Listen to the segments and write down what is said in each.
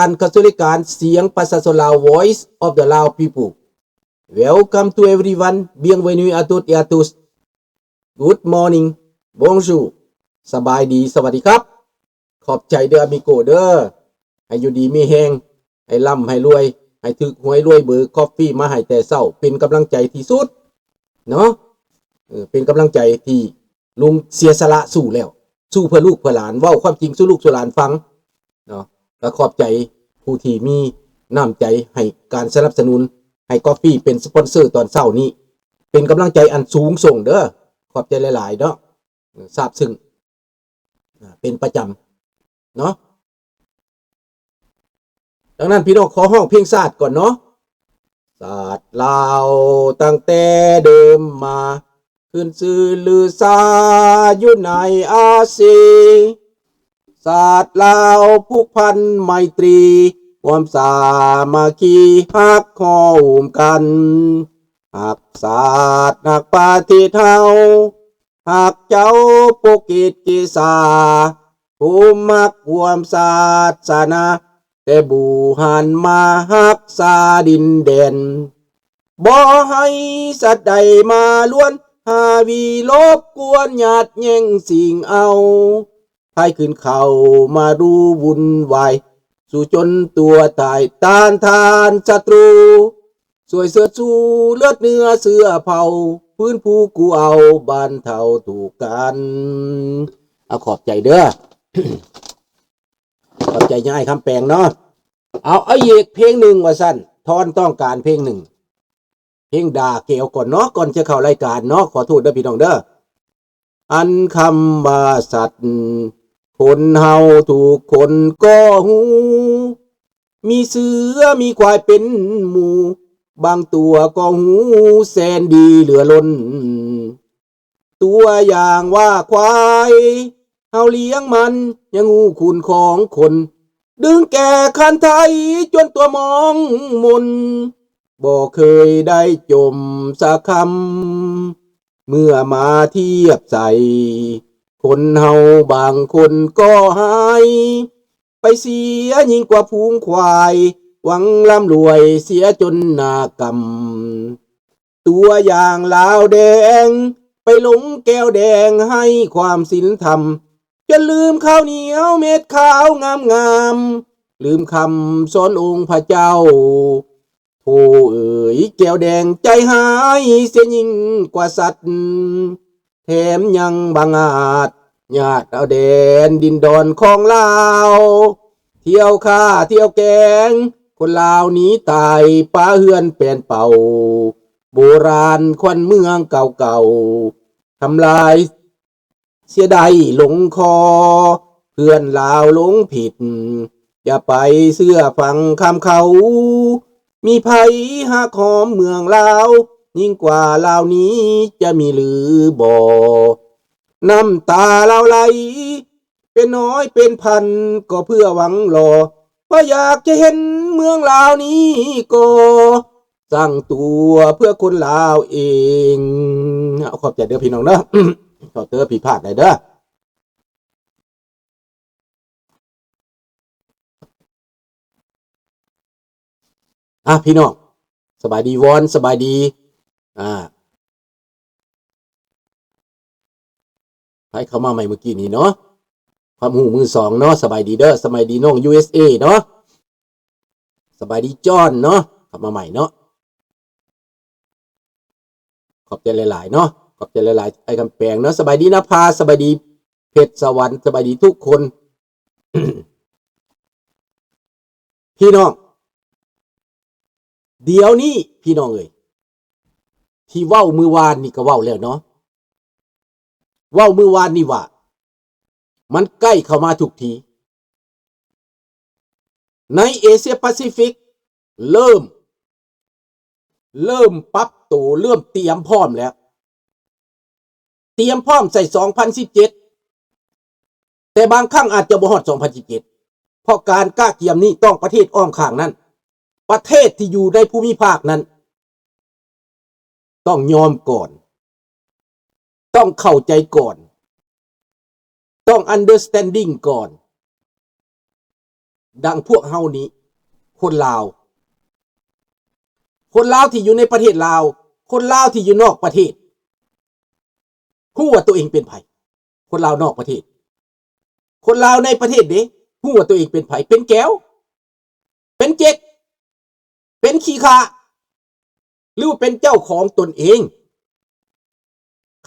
ານເຂົ້າສູ່ລາຍການສຽງປະຊາຊົນລາວ Voice of the Lao People. Welcome to everyone. Bienvenue à toutes et à tous. Good morning. Bonjour. ສະບາຍດີ. ສະຫວັດດີຄັບ. ຂອບໃຈເດີອາມິໂກເດີ. ໃຫ້ຢູ່ດີມີແຮງ. ໃຫ້ລ່ຳໃຫ້ລວຍ. ໃຫ້ຖືກຫວຍລວຍເບີຄອບຟີມາໃຫ້ແຕ່ເຊົ້າ. ເປັນກຳລັງໃຈທີ່ສຸດເນາະ. ເອີ ເປັນກຳລັງໃຈທີ່ລຸງເສຍສະຫຼະສູ້ແລ້ວ. ສູ້ເພື່ອລູກເພື່ອຫຼານ. ເວົ້າຄວາມຈິງສູ່ລູກສູ່ຫຼານຟັງເນາະ. ກໍຂອບໃຈຜູ້ທີ່ມີນ້ຳໃຈໃຫ້ການສະໜັບສະໜູນ ໃຫ້ກອບຟີເປັນສະປອນເຊີຕອນເຊົ້ານີ້. ເປັນກຳລັງໃຈອັນສູງສົ່ງເດີ. ຂອບໃຈຫຼາຍໆເນາະ. ຊາບຊຶ້ງ ອາ ເປັນປະຈຳເນາະ. ດັ່ງນັ້ນ ພີ່ນ້ອງ ຂໍຮ້ອງເພງຊາດກ່ອນເນາະ. ຊາດລາວຕັ້ງແຕ່ເດີມມາ ຂຶ້ນຊື່ລືຊາຢູ່ໃນອາຊີ. ຊາດລາວຜູກພັນໄມຕີ ຮ່ວມສາມັກຄີຮັກຫໍ່ໂຮມກັນ. ຮັກຊາດຮັກປະເທດເຮົາ ຮັກເຈົ້າປົກເກດເກສາ ພູມຮັກຮ່ວມສາສະໜາ ແຕ່ບູຮານມາຮັກສາດິນແດນ. ບໍ່ໃຫ້ສັດໃດມາລວນ ຫາວີລົບກວນ ຍາດແຍ່ງຊິງເອົາ. ໃຜຂຶ້ນເຂົ້າມາດູວຸ່ນວາຍ ສູ້ຈົນຕົວຕາຍ ຕ້ານທານສັດຕູ. ຊ່ວຍເຊີດຊູເລືອດເນື້ອເຊື້ອເຜົ່າ ຟື້ນຟູກູ້ເອົາບ້ານເຖົ້າທຸກກັນ. ເອົາ ຂອບໃຈເດີ. ຂອບໃຈຍາຍຄຳແປງເນາະ. ເອົາ ເອົາອີກເພງໜຶ່ງວ່າຊັ້ນ. ທ່ອນຕ້ອງການເພງໜຶ່ງ. ເພງດ່າແກວກ່ອນເນາະ ກ່ອນຈະເຂົ້າລາຍການເນາະ. ຂໍໂທດເດີພີ່ນ້ອງເດີ. ອັນຄຳວ່າສັດ ຄົນເຮົາທຸກຄົນກໍຮູ້ ມີເສືອມີຄວາຍເປັນໝູ່ ບາງຕົວກໍຮູ້ແສນດີເຫຼືອລົ້ນ. ຕົວຢ່າງວ່າຄວາຍ ເຮົາລ້ຽງມັນຍັງຮູ້ຄຸນຂອງຄົນ ດຶງແກ່ຄັນໄຖຈົນຕົວມອງມົນ ບໍ່ເຄີຍໄດ້ຈົ່ມສັກຄຳ. ເມື່ອມາທຽບໃສ່ ຄົນເຮົາບາງຄົນກໍຮ້າຍ ໄປເສຍຍິ່ງກວ່າຝູງຄວາຍ ຫວັງລ່ຳລວຍເສຍຈົນໜ້າກຳ. ຕົວຢ່າງລາວແດງ ໄປຫຼົງແກ້ວແດງໃຫ້ຄວາມສິນທຳ ຈົນລືມຂາວໜຽວເມັດຂາວງາມໆ ລືມຄຳສອນອົງພະເຈົ້າ. ໂທເອີຍ ແກ້ວແດງໃຈຮ້າຍເສຍຍິ່ງກວ່າສັດ ແຖມຍັງບັງອາດຍາດເອົາແດນດິນດອນຂອງລາວ ທ່ຽວຂ້າທ່ຽວແກງ ຄົນລາວໜີຕາຍ ປະເຮືອນແປນເປົ່າ ໂບລານຂວັນເມືອງເກົ່າໆ ທຳລາຍ ເສຍໄດ້ຫຼົງຄໍ ເພື່ອນລາວຫຼົງຜິດ ຢ່າໄປເຊື່ອຟັງຄຳເຂົາ. ມີໃຜຮັກຫອມເມືອງລາວ ຍິ່ງກວ່າລາວນີ້ຈະມີຫຼືບໍ່? ນ້ຳຕາລາວໄຫຼເປັນຮ້ອຍເປັນພັນ ກໍເພື່ອຫວັງລໍ ວ່າຢາກຈະເຫັນເມືອງລາວນີ້ກໍ ສ້າງຕົວເພື່ອຄົນລາວເອງ. ເອົາ ຂອບໃຈເດີພີ່ນ້ອງເດີ. ຂໍໂທດຜິດພາດໄດ້ເດີ. ອ່ະ ພີ່ນ້ອງ ສະບາຍດີວອນ ສະບາຍດີ. ອ່າ ໃຜເຂົ້າມາໃໝ່ມື້ກີ້ນີ້ເນາະ ຄວາມຮູ້ມືສອງເນາະ. ສະບາຍດີເດີ ສະບາຍດີນ້ອງ ຢູເອສເອ ເນາະ. ສະບາຍດີຈອນເນາະ ເຂົ້າມາໃໝ່ເນາະ. ຂອບໃຈຫຼາຍໆເນາະ ຂອບໃຈຫຼາຍໆ ອ້າຍຄຳແປງເນາະ. ສະບາຍດີນະພາ ສະບາຍດີເພັດສະຫວັນ ສະບາຍດີທຸກຄົນ. ພີ່ນ້ອງ ດຽວນີ້ພີ່ນ້ອງເອີຍ ທີ່ເວົ້າມື້ວານນີ້ກໍເວົ້າແລ້ວເນາະ ເວົ້າມື້ວານນີ້ວ່າ ມັນໃກ້ເຂົ້າມາທຸກທີ. ໃນເອເຊຍປາຊີຟິກ ເລີ່ມ ເລີ່ມປັບໂຕ ເລີ່ມຕຽມພ້ອມແລ້ວ ຕຽມພ້ອມໃສ່ສອງພັນສິບເຈັດ ແຕ່ບາງຄັ້ງອາດຈະບໍ່ຮອດສອງພັນສິບເຈັດ ເພາະການກະກຽມນີ້ຕ້ອງປະເທດອ້ອມຂ້າງນັ້ນ ປະເທດທີ່ຢູ່ໃນພູມິພາກນັ້ນ ຕ້ອງຍອມກ່ອນ ຕ້ອງເຂົ້າໃຈກ່ອນ ຕ້ອງ understanding ກ່ອນ. ດັ່ງພວກເຮົານີ້ ຄົນລາວ ຄົນລາວທີ່ຢູ່ໃນປະເທດລາວ ຄົນລາວທີ່ຢູ່ນອກປະເທດ ຮູ້ວ່າຕົວເອງເປັນໃຜ. ຄົນລາວນອກປະເທດ ຄົນລາວໃນປະເທດເດ້ ຮູ້ວ່າຕົວເອງເປັນໃຜ ເປັນແກວ ເປັນເຈັກ ເປັນຂີ້ຂ້າ ຫຼືວ່າເປັນເຈົ້າຂອງຕົນເອງ.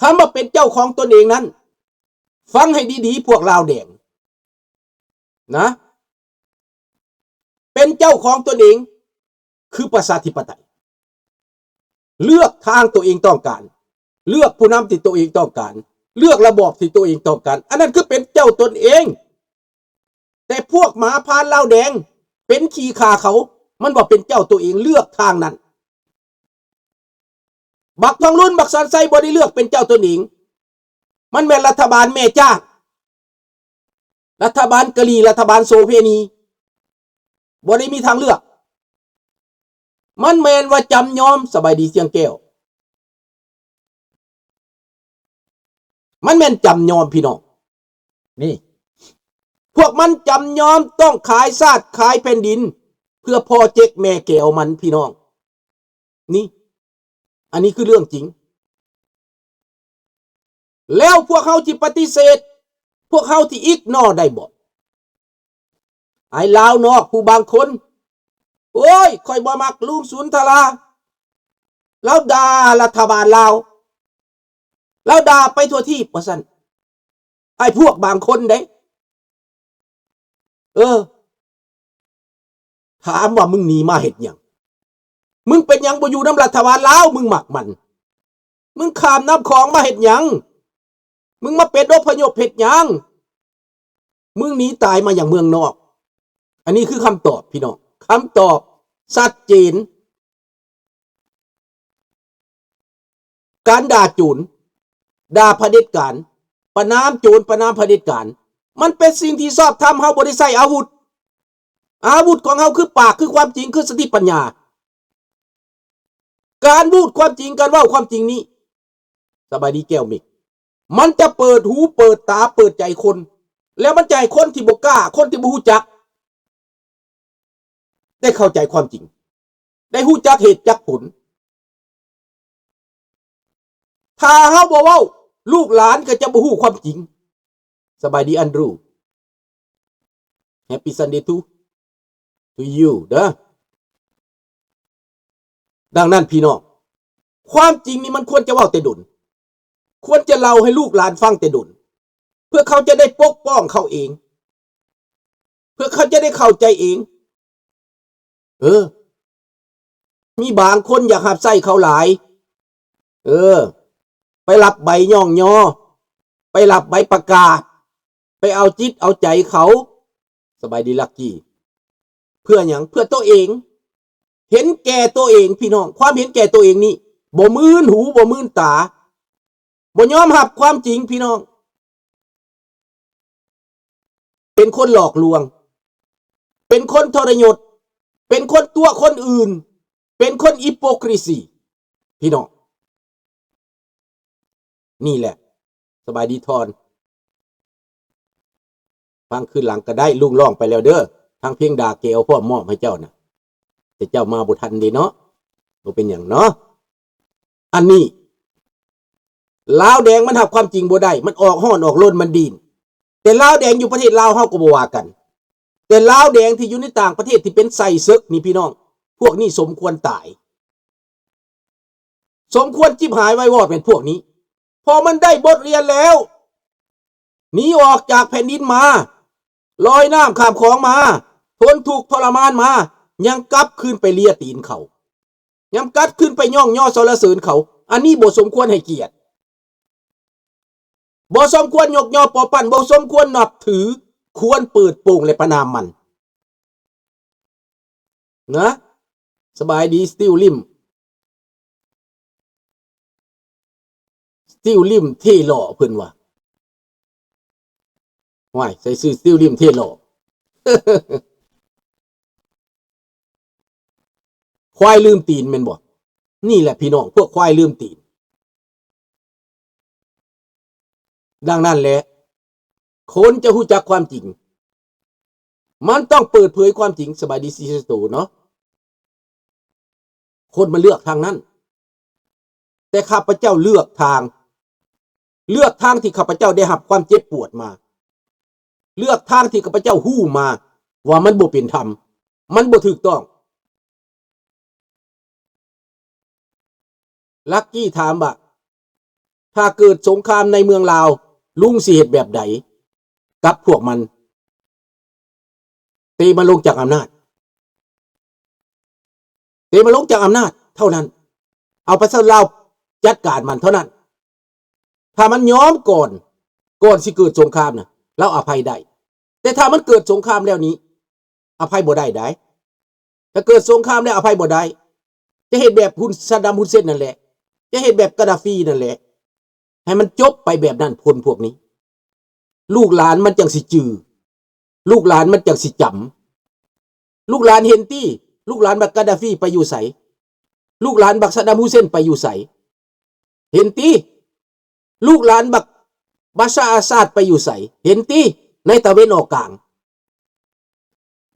ຄຳວ່າເປັນເຈົ້າຂອງຕົນເອງນັ້ນ ຟັງໃຫ້ດີໆ ພວກລາວແດງນະ ເປັນເຈົ້າຂອງຕົນເອງ ຄືປະຊາທິປະໄຕ ເລືອກທາງຕົວເອງຕ້ອງການ ເລືອກຜູ້ນຳທີ່ຕົວເອງຕ້ອງການ ເລືອກລະບອບທີ່ຕົວເອງຕ້ອງການ ອັນນັ້ນຄືເປັນເຈົ້າຕົນເອງ. ແຕ່ພວກໝາພານລາວແດງ ເປັນຂີ້ຂ້າເຂົາ ມັນບໍ່ເປັນເຈົ້າຕົວເອງ ເລືອກທາງນັ້ນ. ບັກທອງລຸນ ບັກສອນໄຊ ບໍ່ໄດ້ເລືອກເປັນເຈົ້າຕົນເອງ ມັນແມ່ນລັດຖະບານແມ່ຈ້າງ ລັດຖະບານກະຫຼີ່ ລັດຖະບານໂສເພນີ ບໍ່ໄດ້ມີທາງເລືອກ ມັນແມ່ນວ່າຈຳຍອມ. ສະບາຍດີ ສຽງແກ້ວ. ມັນແມ່ນຈຳຍອມ ພີ່ນ້ອງ ນີ້ ພວກມັນຈຳຍອມຕ້ອງຂາຍຊາດຂາຍແຜ່ນດິນ ເພື່ອພໍເຈັກແມ່ແກວມັນ ພີ່ນ້ອງ ນີ້ ອັນນີ້ຄືເລື່ອງຈິງ. ແລ້ວພວກເຮົາຊິປະຕິເສດ ພວກເຮົາຊິອິກນໍໄດ້ບໍ່? ອ້າຍລາວນອກຜູ້ບາງຄົນ ໂອ້ຍ ຂ້ອຍບໍ່ມັກລຸງສຸນທະລາ ລາວດ່າລັດຖະບານລາວ ລາວດ່າໄປທົ່ວທີບວ່າຊັ້ນ ອ້າຍພວກບາງຄົນເດ້. ເອີ ຖາມວ່າມຶງໜີມາເຮັດຫຍັງ? ມຶງເປັນຫຍັງບໍ່ຢູ່ນຳລັດຖະບານລາວ? ມຶງມັກມັນ ມຶງຂ້າມນ້ຳຂອງມາເຮັດຫຍັງ? ມຶງມາເປັນອົບພະຍົບເຮັດຫຍັງ? ມຶງໜີຕາຍມາຫຍັງເມືອງນອກ? ອັນນີ້ຄືຄຳຕອບ ພີ່ນ້ອງ ຄຳຕອບຊັດເຈນ. ການດ່າໂຈນ ດ່າຜະເດັດການ ປະນາມໂຈນ ປະນາມຜະເດັດການ ມັນເປັນສິ່ງທີ່ຊອບທຳ. ເຮົາບໍ່ໄດ້ໃຊ້ອາວຸດ ອາວຸດຂອງເຮົາຄືປາກ ຄືຄວາມຈິງ ຄືສະຕິປັນຍາ ການວູດຄວາມຈິງ ການເວົ້າຄວາມຈິງນີ້ ສະບາຍດີແກ້ວເມັກ ມັນຈະເປີດຫູເປີດຕາເປີດໃຈຄົນ ແລ້ວມັນຈະໃຫ້ຄົນທີ່ບໍ່ກ້າ ຄົນທີ່ບໍ່ຮູ້ຈັກ ໄດ້ເຂົ້າໃຈຄວາມຈິງ ໄດ້ຮູ້ຈັກເຫດຈັກຜົນ. ຖ້າເຮົາບໍ່ເວົ້າ ລູກຫຼານກໍຈະບໍ່ຮູ້ຄວາມຈິງ. ສະບາຍດີ Andrew. Happy Sunday to to you ເດີ. ດັ່ງນັ້ນ ພີ່ນ້ອງ ຄວາມຈິງນີ້ມັນຄວນຈະເວົ້າແຕ່ດົນ ຄວນຈະເລົ່າໃຫ້ລູກຫຼານຟັງແຕ່ດົນ ເພື່ອເຂົາຈະໄດ້ປົກປ້ອງເຂົາເອງ ເພື່ອເຂົາຈະໄດ້ເຂົ້າໃຈເອງ. ເອີ ມີບາງຄົນຢາກຮັບໃຊ້ເຂົາຫຼາຍ ເອີ ໄປຮັບໃບຍ້ອງຍໍ ໄປຮັບໃບປະກາດ ໄປເອົາຈິດເອົາໃຈເຂົາ. ສະບາຍດີ ລັກກີ້. ເພື່ອຫຍັງ? ເພື່ອໂຕເອງ ເຫັນແກ່ໂຕເອງ ພີ່ນ້ອງ. ຄວາມເຫັນແກ່ໂຕເອງນີ້ ບໍ່ມື່ນຫູ ບໍ່ມື່ນຕາ ບໍ່ຍອມຮັບຄວາມຈິງ ພີ່ນ້ອງ. ເປັນຄົນຫຼອກລວງ ເປັນຄົນທໍລະຍົດ ເປັນຄົນຕົວະຄົນອື່ນ ເປັນຄົນ hypocrisy ພີ່ນ້ອງ. ນີ້ແຫຼະ ສະບາຍດີ ທອນ. ຟັງຄືນຫຼັງກໍໄດ້ ລຸງຮ້ອງໄປແລ້ວເດີ ທັງເພງດ່າແກວພ້ອມມອບໃຫ້ເຈົ້ານະ ແຕ່ເຈົ້າມາບໍ່ທັນເດ້ເນາະ. ບໍ່ເປັນຫຍັງເນາະ. ອັນນີ້ ລາວແດງມັນຮັບຄວາມຈິງບໍ່ໄດ້ ມັນອອກຮ້ອນອອກລົນ ມັນດີ້ນ. ແຕ່ລາວແດງຢູ່ປະເທດລາວເຮົາກໍບໍ່ວ່າກັນ ແຕ່ລາວແດງທີ່ຢູ່ໃນຕ່າງປະເທດທີ່ເປັນໄສ້ເສິກນີ້ ພີ່ນ້ອງ ພວກນີ້ສົມຄວນຕາຍ. ສົມຄວນຈິບຫາຍໄວວອດແມ່ນພວກນີ້ ເພາະມັນໄດ້ບົດຮຽນແລ້ວ ໜີອອກຈາກແຜ່ນດິນມາ ລອຍນ້ຳຂ້າມຂອງມາ ທົນທຸກທໍລະມານມາ ຍັງກັບຄືນໄປເລຍຕີນເຂົາ ຍັງກັບຄືນໄປຍ້ອງຍໍສັນລະເສີນເຂົາ. ອັນນີ້ບໍ່ສົມຄວນໃຫ້ກຽດ ບໍ່ສົມຄວນຍົກຍໍປົກປັ້ນ ບໍ່ສົມຄວນນັບຖື ຄວນເປີດໂປງ ແລະ ປະນາມມັນນະ. ສະບາຍດີ Steel Rim Steel Rim ເທ່ຫຼໍ່ ເພິ່ນວ່າ. ຫ້ວຍ ໃສ່ຊື່ Steel Rim ເທ່ຫຼໍ່ ຄວາຍລືມຕີນແມ່ນບໍ່? ນີ້ແຫຼະ ພີ່ນ້ອງ ພວກຄວາຍລືມຕີນ. ດັ່ງນັ້ນແຫຼະ ຄົນຈະຮູ້ຈັກຄວາມຈິງ ມັນຕ້ອງເປີດເຜີຍຄວາມຈິງ. ສະບາຍດີຊີສະໂຕເນາະ. ຄົນມັນເລືອກທາງນັ້ນ, ແຕ່ຂ້າພະເຈົ້າເລືອກທາງ, ເລືອກທາງທີ່ຂ້າພະເຈົ້າໄດ້ຮັບຄວາມເຈັບປວດມາ, ເລືອກທາງທີ່ຂ້າພະເຈົ້າຮູ້ມາວ່າມັນບໍ່ເປັນທຳ, ມັນບໍ່ຖືກຕ້ອງ. ລັກກີ້ຖາມວ່າ ຖ້າເກີດສົງຄາມໃນເມືອງລາວ, ລຸງຊິເຮັດແບບໃດກັບພວກມັນ? ເຕະມັນລົງຈາກອຳນາດ, ເຕະມັນລົງຈາກອຳນາດເທົ່ານັ້ນ, ເອົາປະຊາຊົນລາວຈັດການມັນເທົ່ານັ້ນ. ຖ້າມັນຍອມກ່ອນ, ກ່ອນຊິເກີດສົງຄາມນະ, ລາວອະໄພໄດ້. ແຕ່ຖ້າມັນເກີດສົງຄາມແລ້ວນີ້, ອະໄພບໍ່ໄດ້ໃດ໋. ຖ້າເກີດສົງຄາມແລ້ວອະໄພບໍ່ໄດ້. ຈະເຮັດແບບຮຸນ ຊາດຳ ຮຸນເຊັນນັ້ນແຫຼະ, ຈະເຮັດແບບກາດາຟີນັ້ນແຫຼະ, ໃຫ້ມັນຈົບໄປແບບນັ້ນ ຄົນພວກນີ້. ລູກຫຼານມັນຈັ່ງຊິຈື່, ລູກຫຼານມັນຈັ່ງຊິຈຳ. ລູກຫຼານເຫັນຕິ, ລູກຫຼານບັກກາດາຟີໄປຢູ່ໃສ? ລູກຫຼານບັກຊາດຳ ຮຸນເຊັນໄປຢູ່ໃສ? ເຫັນຕິ? ລູກຫຼານບັກບາຊາ ອາຊາດໄປຢູ່ໃສ? ເຫັນຕິ? ໃນຕາເວັນອອກກາງ.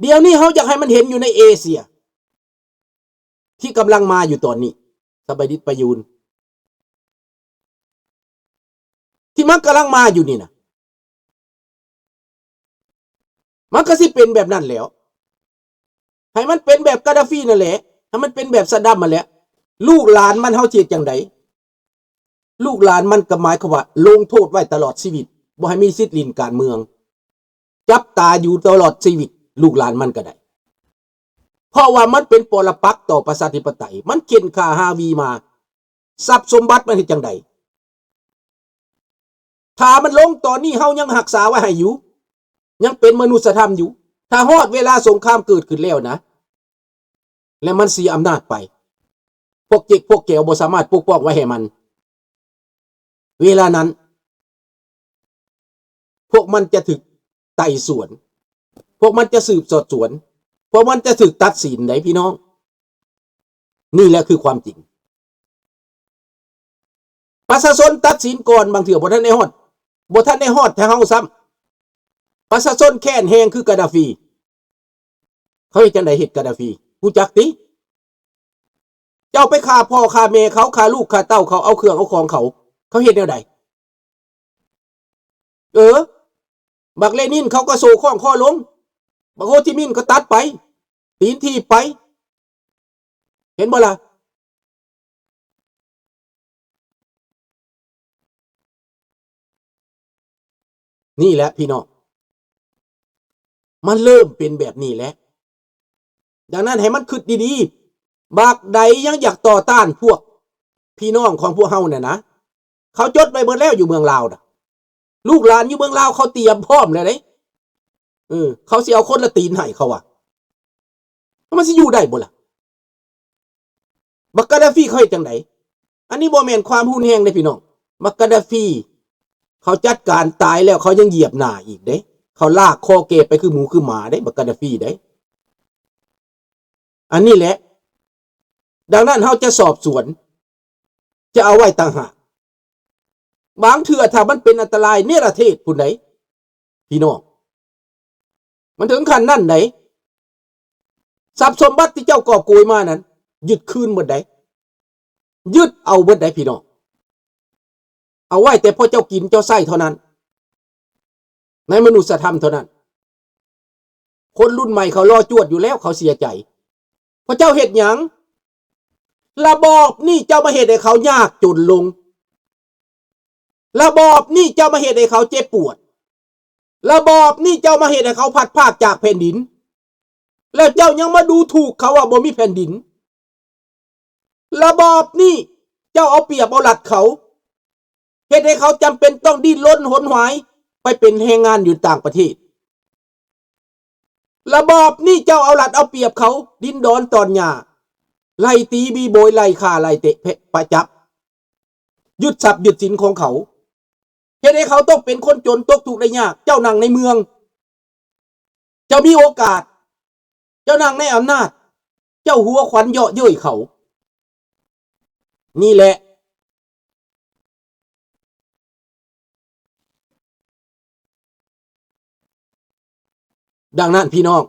ດຽວນີ້ເຮົາຢາກໃຫ້ມັນເຫັນຢູ່ໃນເອເຊຍ ທີ່ກຳລັງມາຢູ່ຕອນນີ້, ສະບາຍດີປະຢູນ, ທີ່ມັນກຳລັງມາຢູ່ນີ້ນະ, ມັນກໍຊິເປັນແບບນັ້ນແຫຼ້ວ. ໃຫ້ມັນເປັນແບບກາດາຟີນັ້ນແຫຼະ, ໃຫ້ມັນເປັນແບບຊາດຳຫັ້ນແຫຼະ. ລູກຫຼານມັນເຮົາຊິເຮັດຈັ່ງໃດ? ລູກຫຼານມັນກໍໝາຍຄວາມວ່າລົງໂທດໄວ້ຕະຫຼອດຊີວິດ, ບໍ່ໃຫ້ມີສິດຫຼິ້ນການເມືອງ, ຈັບຕາຢູ່ຕະຫຼອດຊີວິດ, ລູກຫຼານມັນກໍໄດ້. ເພາະວ່າມັນເປັນປໍລະປັກຕໍ່ປະຊາທິປະໄຕ, ມັນເຂັນຂ້າຮາວີມາ, ຊັບສົມບັດມັນເຮັດຈັ່ງໃດ? ຖ້າມັນລົງຕອນນີ້ ເຮົາຍັງຮັກສາໄວ້ໃຫ້ຢູ່, ຍັງເປັນມະນຸດສະທຳຢູ່. ຖ້າຮອດເວລາສົງຄາມເກີດຂຶ້ນແລ້ວນະ, ແລ້ວມັນເສຍອຳນາດໄປ, ພວກເຈັກພວກແກວບໍ່ສາມາດປົກປ້ອງໄວ້ໃຫ້ມັນ, ເວລານັ້ນ ພວກມັນຈະຖືກໄຕ່ສວນ, ພວກມັນຈະສືບສອບສວນ, ພວກມັນຈະຖືກຕັດສິນໃດ໋ພີ່ນ້ອງ. ນີ້ແຫຼະຄືຄວາມຈິງ. ປະຊາຊົນຕັດສິນກ່ອນ, ບາງເທື່ອບໍ່ທັນໄດ້ຮອດ, ບໍ່ທັນໄດ້ຮອດແຕ່ເຮົາຊ້ຳ. ປະຊາຊົນແຄ້ນແຮງຄືກາດາຟີ. ເຂົາເຮັດຈັ່ງໃດເຮັດກາດາຟີ? ຮູ້ຈັກຕິ? ເຈົ້າໄປຂ້າພໍ່ຂ້າແມ່ເຂົາ, ຂ້າລູກຂ້າເຕົ້າເຂົາ, ເອົາເຄື່ອງເອົາຂອງເຂົາ, ເຂົາເຮັດແນວໃດ? ເອີ, ບັກເລນິນເຂົາກໍໂສ້ຄ້ອງຄໍລົງ, ບັກໂຮຈິມິນກໍຕັດໄປ, ຕີນຖີບໄປ. ເຫັນບໍ່ລະ? ນີ້ແຫຼະພີ່ນ້ອງ, ມັນເລີ່ມເປັນແບບນີ້ແຫຼະ. ດັ່ງນັ້ນໃຫ້ມັນຄິດດີໆ, ບັກໃດຍັງຢາກຕໍ່ຕ້ານພວກພີ່ນ້ອງຂອງພວກເຮົານັ້ນນະ, ເຂົາຈົດໄວ້ເບິດແລ້ວຢູ່ເມືອງລາວນະ. ລູກຫຼານຢູ່ເມືອງລາວເຂົາຕຽມພ້ອມແລ້ວເດ້. ເອີ, ເຂົາຊິເອົາຄົນລະຕີນໃຫ້ເຂົາວ່າ, ແລ້ວມັນຊິຢູ່ໄດ້ບໍ່ລະ? ບັກກາດາຟີເຂົາເຮັດຈັ່ງໃດ? ອັນນີ້ບໍ່ແມ່ນຄວາມຮຸນແຮງເດ້ພີ່ນ້ອງ. ບັກກາດາຟີເຂົາຈັດການຕາຍແລ້ວ ເຂົາຍັງຢຽບໜ້າອີກເດ້. ເຂົາລາກຄໍແກ່ໄປຄືໝູຄືໝາເດ້, ບັກກາດາຟີເດ້. ອັນນີ້ແຫຼະ. ດັ່ງນັ້ນເຮົາຈະສອບສວນ, ຈະເອົາໄວ້ຕ່າງຫາກ. ບາງເທື່ອຖ້າມັນເປັນອັນຕະລາຍເນລະເທດພຸ້ນໃດ໋ ພີ່ນ້ອງ, ມັນເຖິງຂັ້ນນັ້ນໃດ໋. ຊັບສົມບັດທີ່ເຈົ້າກອບໂກຍມານັ້ນ ຍຶດຄືນເບິດໃດ໋, ຍຶດເອົາເບິດໃດ໋ ພີ່ນ້ອງ. ເອົາໄວ້ແຕ່ພໍເຈົ້າກິນເຈົ້າໃຊ້ເທົ່ານັ້ນ, ໃນມະນຸດສະທຳເທົ່ານັ້ນ. ຄົນລຸ້ນໃໝ່ເຂົາລໍຈວດຢູ່ແລ້ວ, ເຂົາເສຍໃຈ. ພວກເຈົ້າເຮັດຫຍັງ? ລະບອບນີ້ເຈົ້າມາເຮັດໃຫ້ເຂົາຍາກຈົນລົງ. ລະບອບນີ້ເຈົ້າມາເຮັດໃຫ້ເຂົາເຈັບປວດ. ລະບອບນີ້ເຈົ້າມາເຮັດໃຫ້ເຂົາພັດພາກຈາກແຜ່ນດິນ. ແລ້ວເຈົ້າຍັງມາດູຖູກເຂົາວ່າບໍ່ມີແຜ່ນດິນ. ລະບອບນີ້ເຈົ້າເອົາປຽບເອົາລັດເຂົາ, ເຮັດໃຫ້ເຂົາຈຳເປັນຕ້ອງດີ້ນລົນຂົນຂວາຍໄປເປັນແຮງງານຢູ່ຕ່າງປະເທດ. ລະບອບນີ້ເຈົ້າເອົາລັດເອົາປຽບເຂົາ, ດິນດອນຕອນຫຍ້າ, ໄລ່ຕີບີໂບຍ, ໄລ່ຂ້າ, ໄລ່ເຕະປະຈັບ, ຍຶດຊັບຍຶດສິນຂອງເຂົາ, ເຮັດໃຫ້ເຂົາຕົກເປັນຄົນຈົນ, ຕົກທຸກໄດ້ຍາກ. ເຈົ້ານັ່ງໃນເມືອງ, ເຈົ້າມີໂອກາດ, ເຈົ້ານັ່ງໃນອຳນາດ, ເຈົ້າຫົວຂວັນເຍາະເຍີ້ຍເຂົາ. ນີ້ແຫຼະ, ດັ່ງນັ້ນພີ່ນ້ອງ